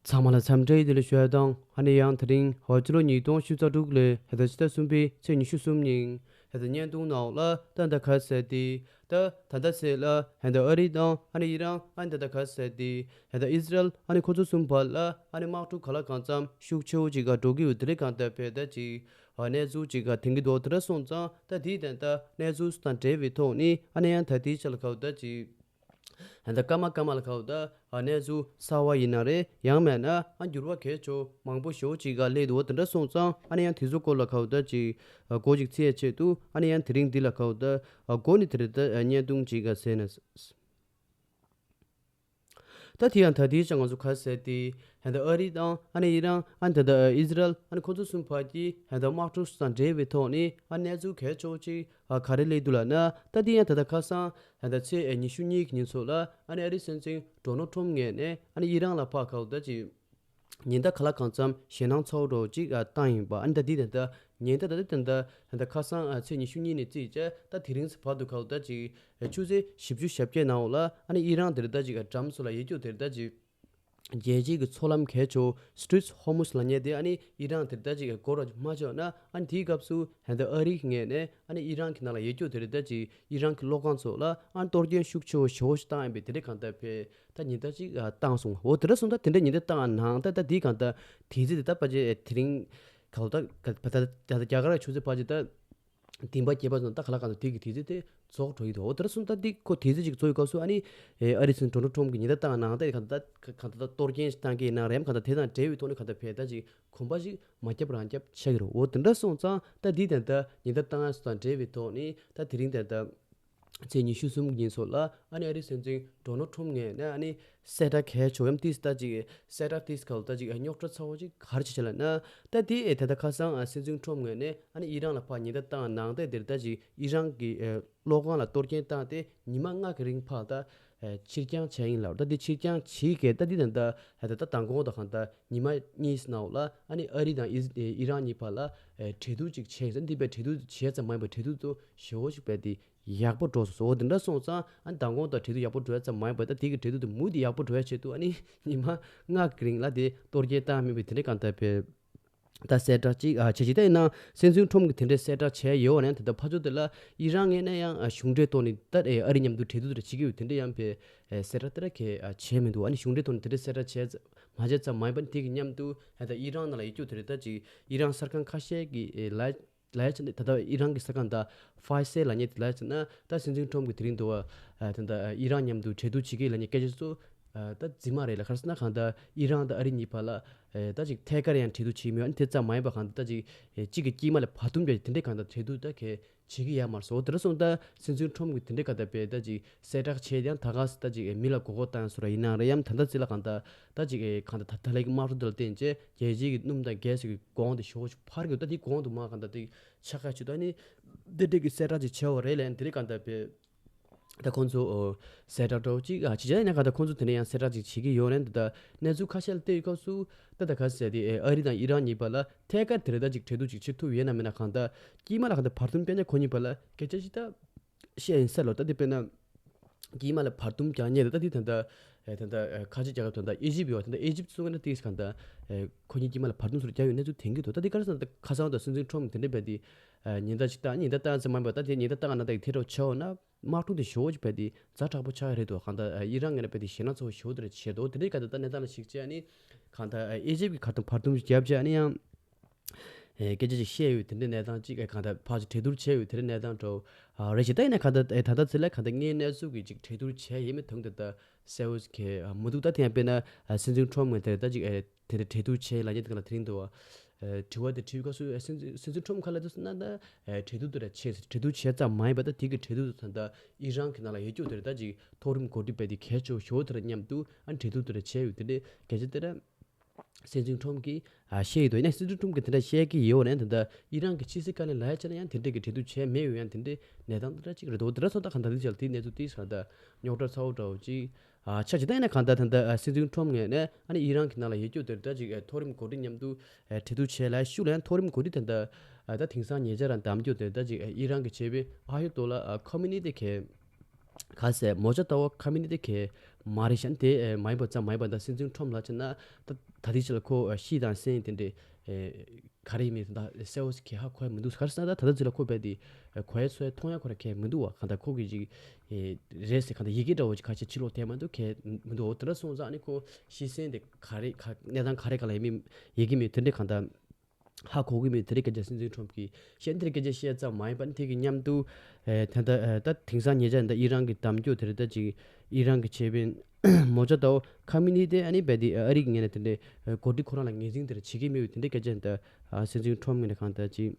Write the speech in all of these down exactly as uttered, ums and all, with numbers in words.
ཚང་མ་ལ་འཚམས་འདྲི་བདེ་ལེགས་ཞུ་ཡ་དང་ཨ་ནི་ཡང་དེ་རིང་ཧོ་ཅི་ལོ་ཉིས་སྟོང་ཉི་ཤུ་རྩ་དྲུག་ལོའི་ཧེ་ད་ཕྱི་ཟླ་གསུམ་པའི་ཚེས་ཉི་ཤུ་གསུམ་ཉིན་ཧེ་ད་བརྙན་ཐུང་ནང་ལ་ད་ད་ག་ཟེར་ཏེ་ད་ད་ད་ཚེས་ལ་ཧེ་ད་ཨ་རི་དང་ཨ་ནི་ཨི་རན་ཨ་ནི་ད་ད་ག་ཟེར་ཏེ་ཧེ་ད་ཨི་ཟི་རལ་ཨ་ནི་ཁོ་ཚོ་གསུམ་བར་ལ་ཨ་ནི་དམག་འཁྲུག་ག་ལ་གང་འཚམ་ཤུགས་ཆེ་བོ་ཅིག་ག་འགྲོ་གི་ཡོད་དེ་རེད། གང་ལྟར་བས་ད་ཅིག་གནས་ཚུལ་ཅིག་ག་དེང་གི་འདུག་དེ་འདྲ་སོང་ཙང་ད་དེའི་དོན་ད་གནས་ཚུལ་དང་འབྲེལ་བའི་ཐོག་ནས་ཨ་ནི་ཡང་ད་དེའི་ཆ་ལ་ག་བ་ད་ཅིག་ད་སྐར་མ་སྐར་མ་ལ་ཁ་བ་ད་གནས་ཚུལ་གསར་བ་ཡིན་ན་རེད། ཡང་མེད་ན་ཨ་འགྱུར་བ་གལ་ཆེ་མང་པོ་ཞེ་པོ་ཅིག་ག་སླེབས་འདུག་དེ་འདྲ་སོང་ཙང་ཨ་ནི་ཡང་དེ་ཚོ་སྐོར་ལ་ཁ་བ་ད་ཅིག་སྒོ་ཅིག་ཚིག་ཡ་ཆེད་དུ་ཨ་ནི་ཡང་དེ་རིང་འདི་ལ་ཁ་བ་ད་སྒོ་ནས་དེ་རེད། ད་བརྙན་ཐུང་ཅིག་ག་ཟེར་ནས། ད་དེ་ཡང་ད་དེའི་ཆ་ང་ཚོ་ག་ཟེར་ཏེ་ཧན་ད་ཨ་རི་དང་ཨ་ནི་ཨི་རན་ཨ་ནི་ད་ད་ཨི་ཟི་རལ་ཨ་ནི་ཁོ་ཚོ་གསུམ་བར་གྱི་ཧན་ད་དམག་འཁྲུག་དང་འབྲེལ་བའི་ཐོག་ནས་ཨ་གནས་ཚུལ་གལ་ཆེ་བོ་ཅིག་ཨ་ག་རེ་སླེབས་འདུག་ལབ་ན། ད་དེ་ཡང་ད་ལྟ་ཁ་སང་ད་ལྟ་ཚེས་ཉི་ཤུ་གཉིས་ཀྱི་ཉིན་ཚོ་ལ་ཨ་ནི་ཨ་རིའི་སྲིད་འཛིན་ཌོ་ནལ་ཊམ་ངོས་ནས་ཨ་ནི་ཨི་རན་ལ་ཕར་ཁ་བ་ད་ཅིག་ཉེན་བརྡ་ག་ལ་གང་འཚམ་ཞེད་སྣང་ཚ་བོ་འདྲ་བོ་ཅིག་ཨ་བཏང་ཡིན་པ། ཨ་ནི་ད་དེ་ད་ལྟ་ཉེན་བརྡ་ད་ལྟ་ད་ལྟ་ད་ལྟ་ཁ་སང་ཨ་ཚེས་ཉི་ཤུ་གཉིས་ནས་བརྩིས་བྱས་ད་དེ་རིང་བར་དུ་ཁ་བ་ད་ཅིག་ཆུ་ཚོད་བཞི་བཅུ་ཞེ་བརྒྱད་ནང་ལ་ཨ་ནི་ཨི་རན་དེར་ད་ཅིག་ཨ་འགྲམ་སོ་ལ་ཡོད་རྒྱུ་དེར་ད་ཅིག་རྒྱལ་སྤྱིའི་གི་མཚོ་ལམ་གལ་ཆེ་བོ་Strait of Hormuz ལབ་མཁན་དེ་ཨ་ནི་ཨི་རན་དེར་ད་ཅིག་སྒོ་ར་མ་ཕྱེ་ན་ཨ་ནི་དེའི་སྐབས་སུ་ཧན་ད་ཨ་རིའི་ངོས་ནས་ཨ་ནི་ཨི་རན་གྱི་ནང་ལ་ཡོད་རྒྱུ་དེ་རེད། ད་ཅིག་ཨི་རན་གྱི་གློག་ཁང་ཚོ་ལ་ཨ་ནི་གཏོར་སྐྱོན་ཤུགས་ཆེ་བོ་ཞེ་བོ་ཞིག་བཏང་ཡིན་པའི་དེ་འདྲའི་གང་ལྟར་བས་ད་ཉེན་བརྡ་ཅིག་བཏང་སོང་། འོ་དེ་འདྲ་སོང་ད་དེ་འདྲའི་ཉེན་བརྡ་བཏང་ནང་ད་ད་དེའི་གང་ལྟར་དེ་ཚེ་དེ་ད་ཕལ་ཆེར་དེ་རིང་ག་ལ་ད་ད་རྒྱ་གར་ཆུ་ཚོད་ཕལ་ཆེར་ད། བདུན་པ་བརྒྱད་པ་ཚོ་ད་ག་ལ་གང་དུ་དེ་གི་དུས་ཚོད་དེ་རྫོགས་འགྲོ་ཡི་འདུག་འོ་དེར་སོང་ད་འདི་ཁོ་དུས་ཚོད་ཅིག་རྫོགས་ཡི་སྐབས་སུ་ཨ་ནི་ཨ་རི་སྲིད་འཛིན་ཌོ་ནལ་ཊམ་གི་ཉེན་བརྡ་བཏང་ནང་ད་གང་ད་གང་ད་གཏོར་སྐྱོན་ཞིག་བཏང་གི་ཡིན་ན་རེམ་གང་ད་དེ་དང་འབྲེལ་བའི་ཐོག་ནས་གང་ད་བས་ད་ཅིག་གོམ་པ་ཞིག་མ་བརྒྱབ་རང་བརྒྱབ་ཆགས་ཀྱི་རེད། འོ་དེ་འདྲ་སོང་ཙང་ད་འདི་ད་ད་ཉེན་བརྡ་བཏང་ཡ་སོ་དང་འབྲེལ་བའི་ཐོག་ནས་ད་དེ་རིང་ད་ད། ཚེས་ཉི་ཤུ་གསུམ་ཉིན་སོགས་ལ་ཨ་ནི་ཨ་རིའི་སྲིད་འཛིན་ཌོ་ནལ་ཊམ་ངོས་ནས་ཨ་ནི་གསལ་བསྒྲགས་གལ་ཆེ་བ་ཡང་ཏིས་ད་ཅིག་གསལ་བསྒྲགས་ཏིས་གལ་ད་ཅིག་རྙོག་དྲ་ཚ་བོ་ཅིག་ག་རེ་བྱེད་ཆེད་ལ་ན། ད་དེ་ད་ལྟ་ཁ་སང་སྲིད་འཛིན་ཊམ་ངོས་ནས་ཨ་ནི་ཨི་རན་ལ་ཕར་ཉེན་བརྡ་བཏང་ནང་ད་དེར་ད་ཅིག་ཨི་རན་གྱི་གློག་ཁང་ལ་གཏོར་སྐྱོན་བཏང་སྟེ་ཉི་མ་ལྔ་གི་རིང་ཕར་ད་ཕྱིར་འགྱངས་བྱས་ཡིན་ལབ། ད་དེ་ཕྱིར་འགྱངས་བྱེད་གལ་ད་དེ་ད་ད་ད་མདང་དགོང་ད་གང་ད་ཉི་མ་གཉིས་ནང་ལ་ཨ་ནི་ཨ་རི་དང་ཨི་རན་གཉིས་བར་ལ་གྲོས་བསྡུར་ཅིག་བྱས་ཡིན་ཟེར། འདི་པའི་གྲོས་བསྡུར་བྱས་ཙམ་མ་ཡིན་པར་གྲོས་བསྡུར་དུ་ཞེ་བོ་ཞིག་བས་ཏེ། ཡག་པོ་འགྲོ་སོང་། འོ་དེ་འདྲ་སོང་ཙང་ཨ་ནི་མདང་དགོང་དང་གྲོས་བསྡུར་ཡག་པོ་འགྲོ་ཡ་ཙམ་མ་ཡིན་པ་ད་དེ་གི་གྲོས་བསྡུར་དེ་མུ་མཐུད་ཡག་པོ་འགྲོ་ཡ་ཆེད་དུ་ཨ་ནི་ཉི་མ་ལྔ་གི་རིང་ལ་དེ་གཏོར་སྐྱོན་བཏང་མེད་པའི་དེ་འདྲའི་གང་ལྟར་བས་ད་གསལ་བསྒྲགས་ཅིག་ཨ་བྱས་ཅིག་ད་ཡིན་ན་སྲིད་འཛིན་ཊམ་གི་དེ་འདྲའི་གསལ་བསྒྲགས་བྱས་ཡོད་ནས་ད་ལྟ་ཕར་ཕྱོགས་དེ་ལ་ཨི་རན་ངོས་ནས་ཡང་གཞུང་འབྲེལ་ཐོག་ནས་ད་ཨ་རི་མཉམ་དུ་གྲོས་བསྡུར་དེ་བྱེད་ཀྱི་ཡོད་དེ་འདྲ་ཡང་བས་གསལ་བསྒྲགས་དེ་ར་གས་བྱས་མི་འདུག་ཨ་ནི་གཞུང་འབྲེལ་ཐོག་ནས་དེ་འདྲའི་གསལ་བསྒྲགས་བྱས་མ་བྱས་ཙམ་མ་ཡིན་པ་ནི་དེ་གི་མཉམ་དུ་ད་ཨི་རན་ནང་ལ་ཡོད་རྒྱུ་དེ་རེད། ད་ཅིག་ཨི་རན་གསར་ཁང་ཁ་ཤས་ཀྱི་ལ་ལ་ཡ་ཆ་ནས་ད་ལྟ་ཨི་རན་གྱི་གསར་ཁང་ད་ཧྥའི་སེར་ལབ་མཁན་དེ་ལ་ཡ་ཆ་ན་ད་སྲིད་འཛིན་ཊམ་གྱིས་དེ་རིང་འདུག་བ། ད་ལྟ་ཨི་རན་མཉམ་དུ་གྲོས་བསྡུར་བྱེད་ཀྱི་ལབ་མཁན་སྐད་ཆ་ཚོ་ད་རྫུན་མ་རེད་ལ། ག་རེ་ཟེར་ན་གང་ལྟར་ཨི་རན་དང་ཨ་རི་གཉིས་བར་ལ་ད་ཅིག་ཐད་ཀར་ཡང་གྲོས་བསྡུར་བྱེད་མི་ཡོད། ཨ་ནི་དེ་ཙམ་མ་ཡིན་པ་གང་ལྟར་ད་ཅིག་གཅིག་གི་དཀྱིལ་མ་ལ་བར་འདུམ་རྒྱག་དེ་འདྲའི་གང་ལྟར་གྲོས་བསྡུར་ད་གས་བྱེད་ཀྱི་ཡོད་མ་རེད་སོ། དེ་འདྲ་སོང་ད་སྲིད་འཛིན་ཊམ་གྱིས་དེ་འདྲའི་གང་ལྟར་བས་ད་ཅིག་གསལ་བསྒྲགས་བྱས་ཡང་ད་ག་ས་ད་ཅིག་མི་ལ་མགོ་སྐོར་བཏང་སོ་ར་ཡིན་ན་རེད། ཡང་ད་ལྟ་ཅིག་ལ་གང་ལྟར་ད་ཅིག་གང་ལྟར་ད་ད་ལའི་དམག་འཁྲུག་དེ་ལ་བརྟེན་བྱས་རྒྱལ་སྤྱིའི་གི་སྣུམ་དང་གྷེ་སི་གི་གོང་དེ་ཞེ་པོ་ཞིག་འཕར་གྱི་ཡོད། ད་དེ་གོང་དུ་མ་གང་ལྟར་དེ་ཆག་ཁ་ཆུ་ད་ནི་འདི་འདྲའི་གི་གསལ་བསྒྲགས་ཅིག་བྱས་པ་རེད་ལན་དེ་རིགས་གང་ལྟར་བས་ད་ཁོང་ཚོ་གསལ་བསྒྲགས་འདྲ་བོ་ཅིག་ཨ་ཅི་བྱས་ཡིན་ན་གང་ལྟར་ཁོང་ཚོ་དེ་ནས་ཡང་གསལ་བསྒྲགས་ཅིག་བྱེད་ཀྱི་ཡོད་ལན། ད་གནས་ཚུལ་ཁ་ཤས་ལ་བལྟས་ཡོད་སྐབས་སུ་ད་ད་ག་ཟེར་དེ་ཨ་རི་དང་ཨི་རན་གཉིས་བར་ལ་ཐད་ཀར་དེ་རེད་ད་ཅིག་གྲོས་བསྡུར་ཅིག་བྱེད་ཐུབ་ཡོད་ན་མེད་ན་གང་ལྟར་དཀྱིལ་མ་ལ་གང་ལྟར་བར་འདུམ་སྤེལ་ན་ཁོ་གཉིས་བར་ལ་སྐད་ཆ་ཅིག་ད་བཤད་ཡིན་ས་ལོ། ད་དེ་དཔེར་ན། དཀྱིལ་མ་ལ་བར་འདུམ་རྒྱག་མཁན་དེ་ད་དེ་ད་ལྟ་ཨེ་ད་ལྟ་ཨེ་ཁ་ཆེ་རྒྱལ་ཁབ་ད་ལྟ་ཨི་ཇིབ་ཡོད། ད་ལྟ་ཨི་ཇིབ་སོང་ན་ཏིས་གང་ད་ཨེ་ཁོ་གཉིས་དཀྱིལ་མ་ལ་བར་འདུམ་སོར་རྒྱག་ཡོད་གནས་ཚུལ་དེང་གི་འདུག་ད་དེ་ག་རེ་ཟེར་ན་ད་ཁ་སང་ད་སྲིད་འཛིན་ཁྲོམ་དེ་འདྲ་བས་དེ་ཨེ་ཉེན་བརྡ་ཅིག་བཏང་ཉེན་བརྡ་བཏང་ཙམ་མ་ཡིན་པ་ད་དེ་ཉེན་བརྡ་བཏང་ན་ད་དེ་རོགས་ཆེ་བ་ན་དམག་འཁྲུག་དེ་ཞེ་པོ་ཅིག་བས་དེ་ཛ་དྲག་པོ་ཆགས་ཡ་རེད་འདུག་གང་ད་ཨེ་ཨི་རན་ངོས་ནས་བས་དེ་ཞེད་སྣང་ཚ་བོ་ཞེ་པོ་དེ་རེད་བྱས་འདུག་དེ་འདྲའི་ག་ད་ད་གནས་སྟངས་ལ་གཞིགས་བྱས་ཨ་ནི་གང་ད་ཨེ་ཨི་ཇིབ་ཀྱི་ག་ད་བར་འདུམ་ཞིག་བརྒྱབ་བྱས་ཨ་ནི་ཡང་། ཨེ་སྐད་ཆ་ཅིག་བཤད་ཡོད་དེ་འདྲའི་གནས་སྟངས་ཅིག་ཨེ་གང་ལྟར་ཕར་ཅིག་གྲོས་བསྡུར་བྱས་ཡོད་དེ་འདྲའི་གནས་སྟངས་འདྲ་བོ་ཨ་རེད་ཞེ་ད་ཡིན་ན་གང་ལྟར་ཨེ་ད་ལྟ་ཚེ་ལ་གང་ལྟར་དངོས་གནས་ཚུལ་གྱི་ཅིག་གྲོས་བསྡུར་བྱས་ཡོད་མེད་དོན་དེ་ལྟ་གསལ་བོ་ཞིག་གི་ཨ་མི་འདུག་ད་དེ་ཡང་དཔེར་ན་ཨ་སྲིད་འཛིན་ཁྲོམ་ངོས་དེར་ད་ཅིག་ཨེ་དེ་འདྲ་གྲོས་བསྡུར་བྱས་ལབ་མཁན་དེ་ག་ལ་དེ་རིང་འདུག་ཨ་དྲི་བ་དེ་དྲིས་སྐབས་སུ་ཨེ་སྲིད་འཛིན་སྲིད་འཛིན་ཁྲོམ་ག་ལ་འདུག་ཟེར་ན་ད་ཨེ་གྲོས་བསྡུར་དེ་འདྲ་བྱས་གྲོས་བསྡུར་བྱས་ཙམ་མ་ཡིན་པ་ད་དེ་གི་གྲོས་བསྡུར་དེ་ད་ཨི་རན་གྱི་ནང་ལ་ཡོད་རྒྱུ་དེ་རེད། ད་ཅིག་མཐོ་རིམ་འགོ་ཁྲིད་པས་དེ་གལ་ཆེ་བོ་ཞེ་པོ་དེ་འདྲ་མཉམ་དུ་ཨ་གྲོས་བསྡུར་དེ་འདྲ་བྱས་ཡོད་དེ་འདྲའི་སྐད་ཆ་དེ་འདྲ། སྲིད་འཛིན་ཁྲོམ་གྱིས་ཨ་བཤད་ཡོད་དོ། ཡིན་ན་སྲིད་འཛིན་ཁྲོམ་གྱིས་དེ་འདྲ་བཤད་ཀྱི་ཡོད་ནའང་དེ་འདྲ་ཨི་རན་གྱི་ཕྱི་སྲིད་བཀའ་བློན་ལ་ཡ་བྱས་ན་ཡང་དེ་འདྲ་གི་གྲོས་བསྡུར་བྱས་མེད་ཡོད། ཡང་དེ་འདྲའི་གནས་སྟངས་དེ་འདྲ་ཅིག་རེད་འདུག་དེ་འདྲ་སོང་ད་གང་ལྟར་འདི་ཆ་ལ་དེའི་གནས་ཚུལ་དེ་གང་ལྟར་རྙོག་དྲ་ཚ་བོ་འདྲ་བོ་ཅིག་ཨ་ཆགས་ཀྱི། ད་ཡིན་ན་གང་ལྟར་ད་ལྟ་ཨ་སྲིད་འཛིན་ཁྲོམ་ངོས་ནས་ཨ་ནི་ཨི་རན་གྱི་ནང་ལ་ཡོད་རྒྱུ་དེར་ད་ཅིག་ཨ་མཐོ་རིམ་འགོ་ཁྲིད་མཉམ་དུ་ཨ་གྲོས་བསྡུར་བྱས་ལ་ཤུགས་ལ་ཡང་མཐོ་རིམ་འགོ་ཁྲིད་དེ་འདྲ་ཨ་ད་དེང་སང་ཉེ་ཆར་རང་བདམས་རྒྱུ་དེར་ད་ཅིག་ཨ་ཨི་རན་གྱི་ཆེད་དཔོན་ཨ་ཡོ་ཏོ་ལ་ཨ་ཁོ་མི་ནི་ཏི་གི་ག་ཟེར་མོ་ཅ་ཏ་བ་ཁ་མི་ནི་ཏི་གི་ མ་རེད་ཤག་དེ་ཨེ་མ་ཡིན་པ་ཙམ་མ་ཡིན་པ། ད་སྲིད་འཛིན་ཁྲོམ་ལ་བྱས་ན་ད་ད་ལྟའི་ཆ་ལ་ཁོ་ཨེ་ཤི་དང་སན་དེ་འདྲས་ཨེ་ག་རེ་ཡིན་མིན་ད་གསལ་བོ་ཞིག་གི་ཧ་གོ་ཡ་མི་འདུག་ག་རེ་ཟེར་ན་ད་ད་ལྟའི་ཆ་ལ་ཁོ་རྦད་དེ་ཨེ་གོ་ཡ་ཚོར་ཡ་མཐོང་ཡ་ཁོ་ར་གང་ཡང་མི་འདུག་བ། གང་ལྟར་ཁོ་གི་ཅིག་ཨེ་རེད་ཟེར་གང་ལྟར་ཡི་གེ་འདྲ་བོ་ཅིག་ཁ་ཤས་ཕྱི་ལོགས་ཐེབས་མ་འདུག་གང་ཡང་མི་འདུག་འོ་དེ་འདྲ་སོང་ཙང་ཨ་ནི་ཁོ་ཤི་སན་དེ་ག་རེ་ག་གནས་སྟངས་ག་རེ་ག་ལ་ཡིན་མིན་ཡི་གེ་མེད། དེ་འདྲས་གང་ལྟར་ཧ་གོ་གི་མེད། དེ་རིང་སྐད་ཆ་སྲིད་འཛིན་ཁྲོམ་གྱིས་བཤད། དེ་རིང་སྐད་ཆ་བཤད་ཙམ་མ་ཡིན་པ་ནི་དེ་གི་མཉམ་དུ་ཨེ་ད་ལྟ་ཨེ་ད་དེང་སང་ཉེ་ཆར་ད་ཨི་རན་གྱི་གཏམ་རྒྱུད་དེ་རིང་ད་ཅིག་ཨི་རན་གྱི་ཆེད་དཔོན་མོ་ཇ་དའོ་ཁ་མི་ནི་དེ་ཨ་ནི་རྦད་དེ་ཨ་རིའི་ངོས་ནས་དེ་འདྲའི་ཨེ་གོ་སྒྲིག་ཁོ་རང་ལ་ངོས་འཛིན་དེ་འདྲ་བྱེད་ཀྱི་མེད་པའི་དེ་འདྲའི་སྐད་ཆ་ད་ཨ་སྲིད་འཛིན་ཁྲོམ་ངོས་ནས་གང་ལྟར་ཅིག་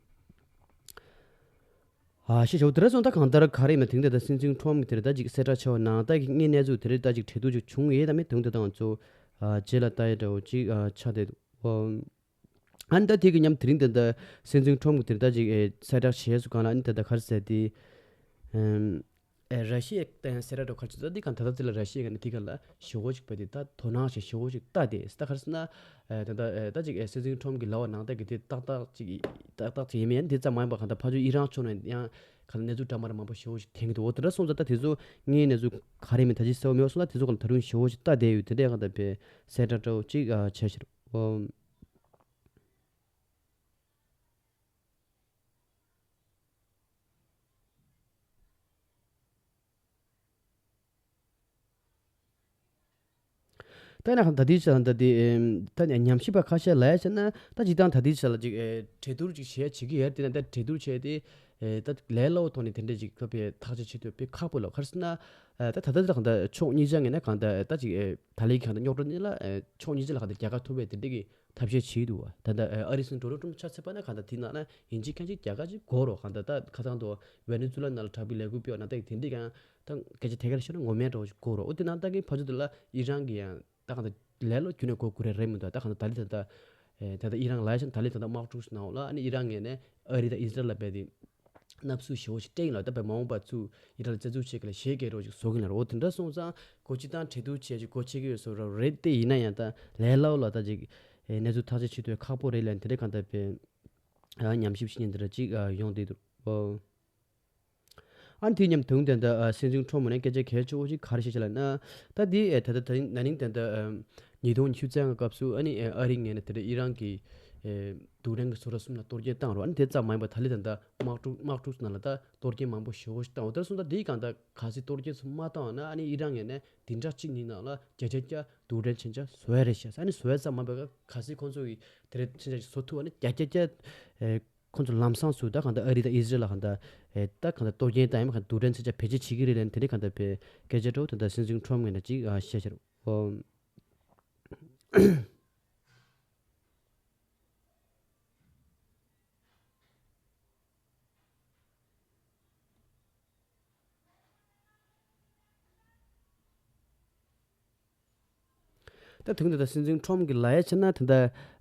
ཨ་བཤད་ཆོག་དེ་འདྲ་སོང་ད་གང་ལྟར་ག་རེ་ཡིན་ན་དེང་འདིར་ད་སྲིད་འཛིན་ཁྲོམ་གྱིས་དེ་འདྲ་ད་ཅིག་གསལ་བསྒྲགས་བྱས་པ་ནང་ད་གི་དངོས་གནས་ཚུལ་དེ་འདྲ་ད་ཅིག་གྲོས་བསྡུར་ཅིག་བྱུང་ཡོད་དམ་མེད་དེ་འདྲ་དང་ཚོ་ཨ་རྗེས་ལ་ལྟ་ཡ་འདྲ་བོ་ཅིག་ཨ་ཆགས་བསྡད་འདུག་ཨ་ནི་ད་དེ་གི་མཉམ་དེ་རིང་དེ་འདྲ་སྲིད་འཛིན་ཁྲོམ་གྱིས་དེ་འདྲ་ད་ཅིག་ཨེ་གསལ་བསྒྲགས་བྱས་སུ་གང་ལ་ཨ་ནི་དེ་འདྲ་ག་རེ་ཟེར་དེ་ཨམ་ཨེ་ར་ཤི་ཡའི་ད་ཡང་གསལ་བསྒྲགས་འདྲ་བོ་ག་རེ་བྱས་ད་དེ་གང་ད་ལྟ་དེ་ལ་ར་ཤི་ཡའི་ངོས་ནས་དེ་གང་ལ་ཞེ་པོ་ཅིག་བྱས་ཏེ་ད་དོ་སྣང་ཞིག་ཞེ་པོ་ཅིག་ལྟ་དེ་ད་ག་རེ་ཟེར་ན་ཨེ་ད་ད་ཨེ་ད་ཅིག་ཨེ་སྲིད་འཛིན་ཁྲོམ་གྱི་ལབ་པ་ནང་ལྟར་གྱི་དེ་ཏག་ཏག་ཅིག་ཏག་ཏག་ཅིག་ཡིན་མིན་ཡང་དེ་ཙམ་མ་ཡིན་པ་གང་ལྟར་ཕར་ཕྱོགས་ཨི་རན་ཕྱོགས་ནས་ཡང་གང་ལྟར་གནས་ཚུལ་འདྲ་མི་འདྲ་མང་པོ་ཞེ་པོ་ཅིག་ཐོན་གྱི་འདུག་འོ་དེ་འདྲ་སོང་ཙང་ད་དེ་ཚོ་དངོས་གནས་ཚུལ་ག་རེ་མིན་ད་ཅིག་གསལ་པོ་མེད་པ་སོང་ཙང་དེ་ཚོ་གང་ལྟར་ད་རུང་ཞེ་པོ་ཅིག་ལྟ་བསྡད་ཡོད། དེ་འདྲ་གང་ལྟར་བྱས་གསལ་བསྒྲགས་འདྲ་བོ་ཅིག་ཨ་བྱས་ཤག་འོ། ད་ཡིན་ན་ད་ལྟའི་ཆ་ལ་ད་དེ་ཨེམ་ད་ནས་ཉམས་ཞིབ་པ་ཁ་ཤས་ལབ་ཡ་བྱས་ན་ད་སྤྱིར་བཏང་ད་ལྟའི་ཆ་ལ་ཅིག་ཨེ་གྲོས་བསྡུར་ཅིག་བྱས་བྱེད་ཀྱི་ཡོད་དེ་ན་ད་གྲོས་བསྡུར་བྱས་ཏེ་ཨེ་ད་ལས་སླ་བོ་ཐོག་ནས་དེ་འདྲས་ཅིག་ཁ་ཕྱེ་ཐག་གཅོད་བྱེད་ཐུབ་པའི་ཁག་པོ་ལ་ག་རེ་ཟེར་ན་ཨེ་ད་ད་ལྟ་ད་གང་ལྟར་ཕྱོགས་གཉིས་ཆ་ངོས་ནས་གང་ལྟར་ད་ཅིག་ཨེ་ད་ལའི་གང་ལྟར་རྙོག་དྲ་གཉིས་ལ་ཨེ་ཕྱོགས་གཉིས་ཆ་ལ་གང་ལྟར་རྒྱལ་ཁ་ཐོབ་པའི་དེ་འདྲས་ཀྱི་ཐབས་ཤེས་བྱེད་འདུག་བ། ད་ལྟ་ཨ་རི་སྲིད་འཛིན་ཌོ་ནལ་ཊམ་ཆ་མཚོན་པ་ན་གང་ལྟར་དེ་ནང་ན་ཡིན་གཅིག་མིན་གཅིག་རྒྱལ་ཁ་ཅིག་དགོས་རེད། གང་ལྟར་ད་ཁ་སང་དུ་ཝེ་ནེ་ཛུ་ལ་ནང་ལ་དྲག་པོའི་ལས་འགུལ་སྤེལ་བ་ན་ད་དེ་འདྲའི་ཀྱང་ད་སྐད་ཆ་ཐད་ཀར་བཤད་ན་ངོ་མའི་འདྲ་བོ་ཞིག་དགོས་རེད། འོ་དེ་ནང་ད་གིན་ཕར་ཕྱོགས་དེ་ལ་ཨི་རན་གྱི་ཡང་ད་གང་ལྟར་ལས་སླ་པོ་ཁྱོན་ནས་དགོས་དགོས་རེད་རེད་མི་འདུག་ད་གང་ལྟར་ད་ལི་ད་ལྟ་ཨེ་ད་ལྟ་ཨི་རན་ལ་ཡ་ཤང་ད་ལི་ད་ལྟ་དམག་འཁྲུག་ནང་ལ་ཨ་ནི་ཨི་རན་ངོས་ནས་ཨ་རི་དང་ཨི་ཟི་རལ་ལ་རྦད་དེ་མནབ་སུ་ཞེ་པོ་ཞིག་སྤྲད་ཡིན་ལ། ད་བས་མ་འོངས་པ་ཚུར་ཨི་རན་ལ་རྩ་འཛུགས་བྱེད་གི་ལ་ཞེ་གི་རོགས་ཞིག་བཟོ་གི་ལ་རོ། དེ་འདྲ་སོང་ཙང་གོ་སྤྱིར་བཏང་གྲོས་བསྡུར་བྱས་ཅིག་གོ་ཆེ་གི་ཡོད་བཟོ་ར་རེད། དེ་ཡིན་ན་ཡང་ད་ལས་སླ་པོ་ལ་ད་ཅིག་ཨེ་གནས་ཚུལ་ཐག་གཅོད་བྱེད་དུས་ཁག་པོ་རེད་ལ་དེ་འདྲ་གང་ལྟར་བས་ཨ་ཉམས་ཞིབ་བྱེད་མཁན་དེ་འདྲ་ཅིག་ཨ་ཡོང་བསྡད་འདུག་ཨོ། ཨ་ནི་དེ་མཉམ་དུང་དེ་འདྲ་ཨ་སྲིད་འཛིན་ཁྲོམ་མོ་ནས་སྐད་ཆ་གལ་ཆེ་བོ་ཞིག་ག་རེ་བཤད་ཤག་ལབ་ན། ད་དེ་ཨེ་ད་ལྟ་ད་ན་ནིང་དེ་འདྲ་ཨ་ཉིས་སྟོང་ཉི་ཤུ་རྩ་ལྔ་སྐབས་སུ་ཨ་ནི་ཨེ་ཨ་རིའི་ངོས་ནས་དེ་འདྲ་ཨི་རན་གྱི་ཨེ་རྡུལ་ཕྲན་གྱི་ཟུར་གསུམ་ལ་གཏོར་སྐྱོན་བཏང་རོགས། ཨ་ནི་དེ་ཙམ་མ་ཡིན་པར་ད་ལི་ད་ལྟ་དམག་འཁྲུག་དམག་འཁྲུག་ནང་ལ་ད་གཏོར་སྐྱོན་མང་པོ་ཞེ་པོ་ཞིག་བཏང་འོ། དེར་སོང་ད་དེའི་སྒང་ད་གལ་སྲིད་གཏོར་སྐྱོན་ཚོ་མ་བཏང་བ་ན་ཨ་ནི་ཨི་རན་ངོས་ནས་བདུན་ཕྲག་གཅིག་གཉིས་ནང་ལ་བརྒྱ་ཆ་བརྒྱ་རྡུལ་ཕྲན་མཚོན་ཆ་བཟོ་ཡ་རེད་ཤག་ཨ་ནི་བཟོ་ཡ་ཙམ་མ་ཡིན་པར་གལ་སྲིད་ཁོང་ཚོ་གིས་དེ་འདྲའི་མཚོན་ཆ་ཞིག་བཟོ་ཐུབ་པ་ན་བརྒྱ་ཆ་བརྒྱ་ཨེ་ཁོང་ཚོ་ལམ་སང་སུ་ད་གང་ལྟར་ཨ་རི་དང་ཨི་ཟི་རལ་ལ་གང་ལྟར་ཨེ་ད་གང་ལྟར་གཏོར་སྐྱོན་དང་ཡང་མིན་གང་ལྟར་རྡུལ་ཕྲན་མཚོན་ཆ་བེད་སྤྱོད་བྱེད་ཀྱི་རེད་ལབ་ནས་དེ་འདྲའི་གང་ལྟར་བས་སྐད་ཆ་འདྲ་བོ་ད་ལྟ་སྲིད་འཛིན་ཁྲོམ་ངོས་ནས་ཅིག་ཨ་བཤད་ཤག་རོ། ད་དུང་ད་ལྟ་སྲིད་འཛིན་ཁྲོམ་གྱི་ལ་ཡ་བྱས་ན་ད་ལྟ་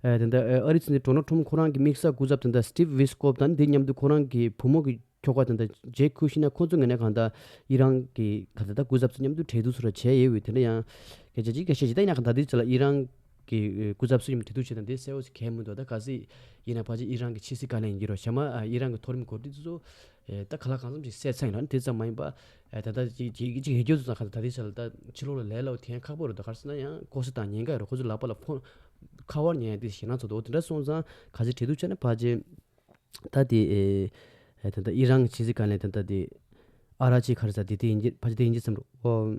ཨ་ད་ལྟ་ཨ་ཨ་རིའི་སྲིད་འཛིན་ཌོ་ནལ་ཁྲོམ་ཁོ་རང་གི་དམིགས་བསལ་སྐུ་ཚབ་ད་ལྟ་སི་ཊིབ་ཝི་སི་ཀོབ་དང་དེ་མཉམ་དུ་ཁོ་རང་གི་བུ་མོ་གི་ཁྱོ་ག་ད་ལྟ་ཇེ་ཁུ་ཤི་ན་ཁོ་ཚོ་ངོས་ནས་གང་ལྟར་ཨི་རན་གྱི་ག་ད་ལྟ་སྐུ་ཚབ་ཚོ་མཉམ་དུ་གྲོས་བསྡུར་སོགས་ར་བྱས་ཡོད་པས་དེ་འདྲ་ཡང་སྐད་ཆ་ཅིག་སྐད་ཆ་ཅིག་ད་ཡིན་ན་གང་ལྟར་དེ་ཚོ་ལ་ཨི་རན་གྱི་སྐུ་ཚབ་ཚོ་མཉམ་གྲོས་བསྡུར་བྱས་དང་དེ་གསལ་བོ་ཞིག་གང་ཡང་མི་འདུག་ད་གལ་སྲིད་ཡིན་ན་ཕལ་ཆེར་ཨི་རན་གྱི་ཕྱི་སྲིད་བཀའ་བློན་ཡིན་གྱི་རོ། གཞན་མ་ཨི་རན་གྱི་མཐོ་རིམ་འགོ་ཁྲིད་ཚོ་ཨེ་ད་ག་ལ་གང་འཚམ་ཅིག་གསལ་ཚར་ཡིན་ལ་དེ་ཙམ་མ་ཡིན་པ། ཨེ་ད་ལྟ་ཅིག་ཅིག་ཅིག་ཡོད་རྒྱུ་ཚོ་ཚང་ག་ད་དེ་ཚོ་ལ་ད་ཕྱི་ལོགས་ལ་ལས་སླ་པོ་ཐོན་ཁག་པོ་རེད། ད་ག་རེ་ཟེར་ན་ཡང་ལྐོག་ཟ་དང་ཉེན་ཁ་རེད། ཁོ་ཚོ་ལག་པ་ལ་ཕོན་ཁ་པར་ཉན་ཡ་དེ་ཞེད་སྣང་ཚོ་འདུག་དེ་འདྲ་སོང་ཙང་ག་ཚོད་གྲོས་བསྡུར་བྱས་ན་ཕལ་ཆེར་ད་དེ་ཨེ་ད་ལྟ་ཨི་རན་གྱི་ཕྱི་སྲིད་བཀའ་བློན་ད་ལྟ་དེ་ཨ་ར་ཅི་ག་རེ་ཟེར་དེ་དེ་ཡིན་གྱི་ཕལ་ཆེར་དེ་ཡིན་གྱི་བསམ་འདུག་ཨོ།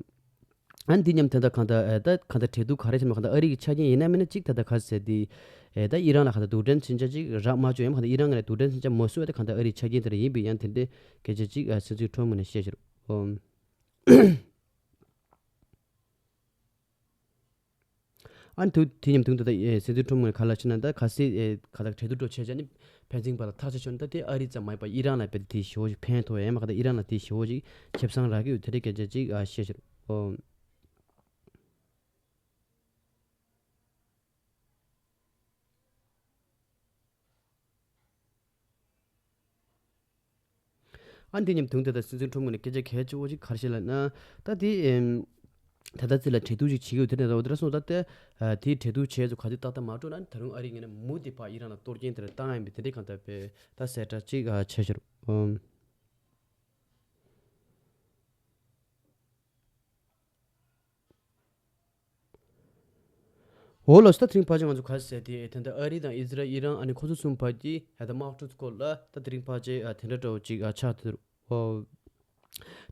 ཨ་ནི་འདི་མཉམ་དེ་ད་གང་ལྟར་ཨེ་ད་གང་ལྟར་གྲོས་བསྡུར་ག་རེ་བྱས་ན་གང་ལྟར་ཨ་རི་གི་ཆ་རྐྱེན་ཡིན་ན་མིན་ན་གཅིག་ད་ལྟ་ག་རེ་ཟེར་དེ་ཨེ་ད་ཨི་རན་ལ་གང་ལྟར་རྡུལ་ཕྲན་མཚོན་ཆ་གཅིག་རག་མ་བཅུག་ཡང་གང་ལྟར་ཨི་རན་ངོས་ནས་རྡུལ་ཕྲན་མཚོན་ཆ་མ་བཟོ་བ་དེ་གང་ལྟར་ཨ་རིའི་ཆ་རྐྱེན་དེ་འདྲ་ཡིན་པས་ཡང་དེ་འདྲའི་སྐད་ཆ་གཅིག་ཨ་སྲིད་འཛིན་ཁྲོམ་ངོས་ནས་བཤད་ཤག་རོ། ཨ་ནི་དུ་དེ་མཉམ་དུ་ད་ལྟ་ཨེ་སྲིད་འཛིན་ཁྲོམ་ངོས་ནས་ག་ལ་ཕྱིན་ན་ད་ག་སྲིད་ཨེ་ག་ད་གྲོས་བསྡུར་འགྲོ་བྱས་བྱས་ནི་ཕན་ཚུན་བར་ལ་ཐག་ཆོད་ཆོད་ན་ད་དེ་ཨ་རི་ཙམ་མ་ཡིན་པ་ཨི་རན་ལ་དཔེ་དེ་ཞེ་པོ་ཞིག་ཕན་ཐོགས་ཡ་མ་ག་ད་ཨི་རན་ལ་དེ་ཞེ་པོ་ཞིག་ཁེ་བཟང་རག་གི་ཡོད་དེ་འདྲའི་སྐད་ཆ་གཅིག་ཨ་བཤད་ཤག་རོ། ཨ་འདི་མཉམ་དུང་དེ་དང་སྲིད་འཛིན་ཁྲོམ་ངོས་ནས་སྐད་ཆ་གལ་ཆེ་བོ་ཞིག་ག་རེ་བཤད་ལབ་ན། ད་དེ་ཨེམ། ད་ལྟ་ཚེ་ལ་གྲོས་བསྡུར་ཞིག་བྱེད་ཀྱི་ཡོད་དེ་ནས་ར་བ་དེ་ར་སོང་ད་ལྟ་དེའི་གྲོས་བསྡུར་བྱས་ཚོ་ག་དུས་ཏག་ཏག་མ་འགྲོ་ན་ད་རུང་ཨ་རི་ངོས་ནས་མུ་མཐུད་པ་ཨི་རན་ལ་གཏོར་སྐྱོན་དེ་འདྲ་བཏང་ཡ་ཡིན་པས་དེ་འདྲའི་གང་ལྟར་དཔེ་ད་གསལ་བསྒྲགས་ཅིག་བྱས་ཤག་རོ། འོ་ལགས་སོ། ད་དེ་རིང་ཕལ་ཆེར་ང་ཚོ་ག་རེ་ཟེར་དེ་ད་ལྟ་ཨ་རི་དང་ཨི་ཟི་ར་ཨི་རན་ཨ་ནི་ཁོ་ཚོ་གསུམ་བར་གྱི་ད་ལྟ་དམག་འཁྲུག་སྐོར་ལ་ད་དེ་རིང་ཕལ་ཆེར་ཨ་དེ་འདྲ་འདྲ་བོ་ཅིག་ཨ་ཆགས་ཐུབ་འོ།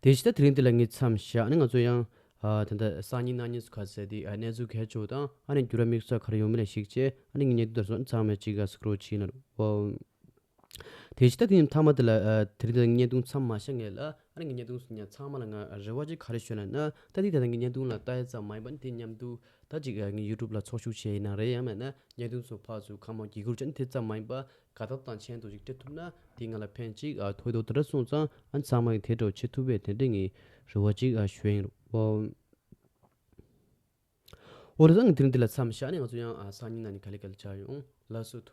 དེ་བཞིན་ད་དེ་རིང་འདི་ལ་ངས་མཚམས་བཞག་ཨ་ནི་ང་ཚོ་ཡང་ཨ་ད་ལྟ་སང་ཉིན་གནངས་ཉིན་སུ་ག་རེ་ཟེར་དེ་ཨ་གནས་ཚུལ་གལ་ཆེ་བོ་དང་ཨ་ནི་འགྱུར་བ་དམིགས་བསལ་ག་རེ་ཡོང་མིན་ལ་གཞིགས་བྱས་ཨ་ནི་ངས་བརྙན་ཐུང་དེ་ཚོ་ཚང་མ་ཅིག་ཨ་སི་ཀྲོལ་བྱས་ན་འོ། དེ་བཞིན་ད་དེ་ནི་མཐའ་མ་དེ་ལ་ཨ་དེ་རིང་ད་ངས་བརྙན་ཐུང་མཚམས་མ་བཞག་སྔོན་ལ་ཨ་ནི་ངས་བརྙན་ཐུང་སུ་ཉག་ཚང་མ་ལ་ང་རེ་བ་ཅིག་ག་རེ་ཞུ་ན་ན་ད་དེ་ད་ལྟ་ངས་བརྙན་ཐུང་ལ་ལྟ་ཡ་ཙམ་མ་ཡིན་པ་ནི་དེ་མཉམ་དུ་ད་ཅིག་ཨ་ངས་ཡུ་ཊུབ་ལ་ཚོགས་ཞུགས་བྱས་ཡིན་ན་རེད། ཡང་མེད་ན་བརྙན་ཐུང་ཚོ་ཕར་ཚུར་ཁ་མ་གི་གུར་ཅན་དེ་ཙམ་མ་ཡིན་པ་དགའ་ཐབས་དང་མཆན་དུ་ཅིག་སྤྲད་ཐུབ་ན་དེ་ང་ལ་ཕན་ཅིག་ཨ་ཐོགས་འདུག་དེ་འདྲ་སོང་ཙང་ཨ་ནི་ཚང་མ་གི་དེ་འདྲ་བྱེད་ཐུབ་པའི་དེ་འདྲ་ངས་རེ་བ་ཅིག་ཨ་ཞུ་ཡིན་རོགས། འོ་རེད། ད་ངས་དེ་རིང་འདི་ལ་མཚམས་བཞག་ནས་ང་ཚོ་ཡང་ཨ་སང་ཉིན་ནང་ནས་ག་ལེ་ག་ལེ་བྱ་ཡོང་། ལགས་སོ།